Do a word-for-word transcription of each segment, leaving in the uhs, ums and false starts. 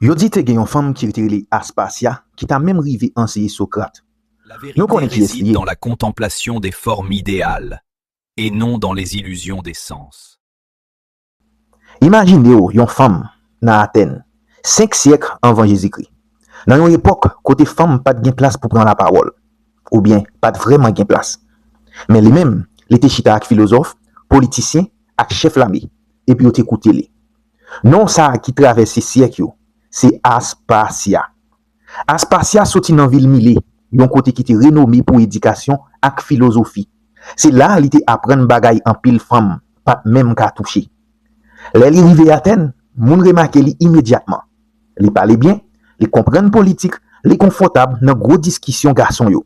Yo di te gen yon fanm ki te rele Aspasya ki ta menm rive anseye Sokrat. Nou konnen kiyès li ye. Dans la contemplation des formes idéales et non dans les illusions des sens. Imajine w yon fanm nan Atèn, senk syèk anvan Jezikri, nan yon epòk kote fanm pa t gen plas pou pran lapawòl, oubyen pa t vrèman gen plas. Men li menm, li te chita ak filozòf, politisyen, ak chèf lame, epi yo te koute li. Non sa a ki travèse syèk yo, se Aspasya. Aspasya soti nan vil Mile, yon kote ki te renome pou edikasyon ak filozofi. Se la a li te aprann bagay anpil fanm pa t menm ka touche. Lè li rive Atèn, moun remake li imedyatman. Li pale byen, li konprann politik, li konfòtab nan gwo diskisyon gason yo.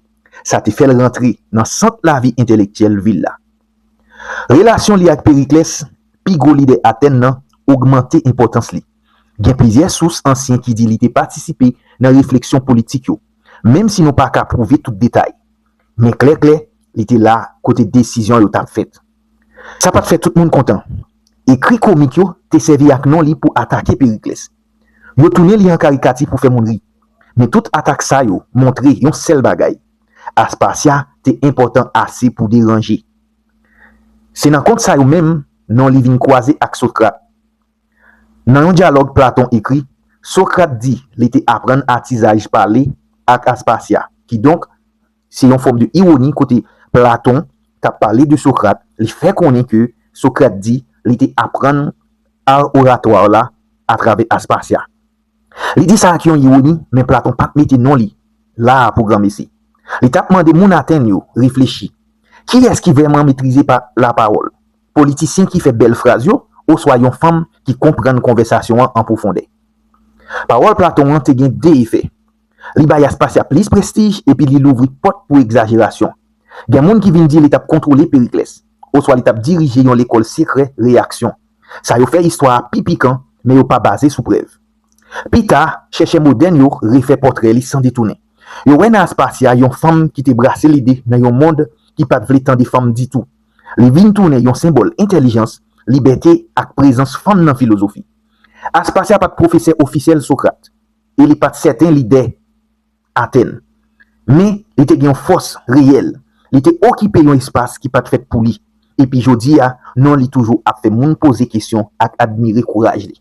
Sa te fè l rantre nan sant lavi entèlektyèl vil la. Relasyon li ak Periklès, pi gwo lidè Atèn nan, ogmante enpòtans li. Gen plizyè sous ansyen ki di li te patisipe nan refleksyon politik yo, menm si nou pa ka pwouve tout detay. Men klè klè, li te la kote desizyon yo t ap fèt. Sa pa t fè tout moun kontan. Ekri komik yo te sèvi ak non li pou atake Periklès. Yo tounen li an karikati pou fè moun ri. Men tout atak sa yo montre yon sèl bagay. Aspasya te enpòtan ase pou deranje. Se nan kont sa yo menm non li vin kwaze ak Sokrat. Nan yon dyalòg Platon ekri, Sokrat di li te aprann atizaj pale ak Aspasya. Kidonk, se yon fòm de iwoni kote Platon t ap pale de Sokrat, li fè konnen ke Sokrat di li te aprann ar oratwa la atravè Aspasya. Li di sa ak yon iwoni, men Platon pa t mete non li la a pou granmesi. Li t ap mande moun Atèn yo reflechi. Kiyès ki vrèman metrize pa lapawòl? Politisyen ki fè bèl fraz yo, oswa yon fanm ki konprann konvèsasyon an an pwofondè? Pawòl Platon an te gen de efè. Li bay Aspasya plis prestij epi li louvri pòt pou egzajerasyon. Gen moun ki vin di li t ap kontwole Periklès, oswa li t ap dirije yon lekòl sekrè reyaksyon. Sa yo fè istwa a pi pikan, men yo pa baze sou prèv. Pita, chèchè modèn yo refè pòtrè li san detounen. Yo wè nan Aspasya yon fanm ki te brase lide nan yon mond ki pa t vle tande fanm ditou. Li vin tounen yon senbòl entèlijans, libète ak prezans fanm nan filozofi. Aspasya pa t pwofesè ofisyèl Sokrat, e li pa t sèten lidè Atèn. Men, li te gen yon fòs reyèl. Li te okipe yon espas ki pa t fèt pou li. Epi jodi a, non li toujou ap fè moun poze kesyon ak admire kouraj li.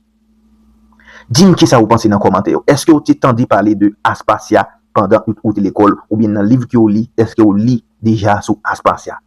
Di m kisa ou panse nan kòmantè yo. Èske ou te tande pale de Aspasya pandan ou, ou te lekòl, oubyen nan liv ke ou li, èske ou li deja sou Aspasya?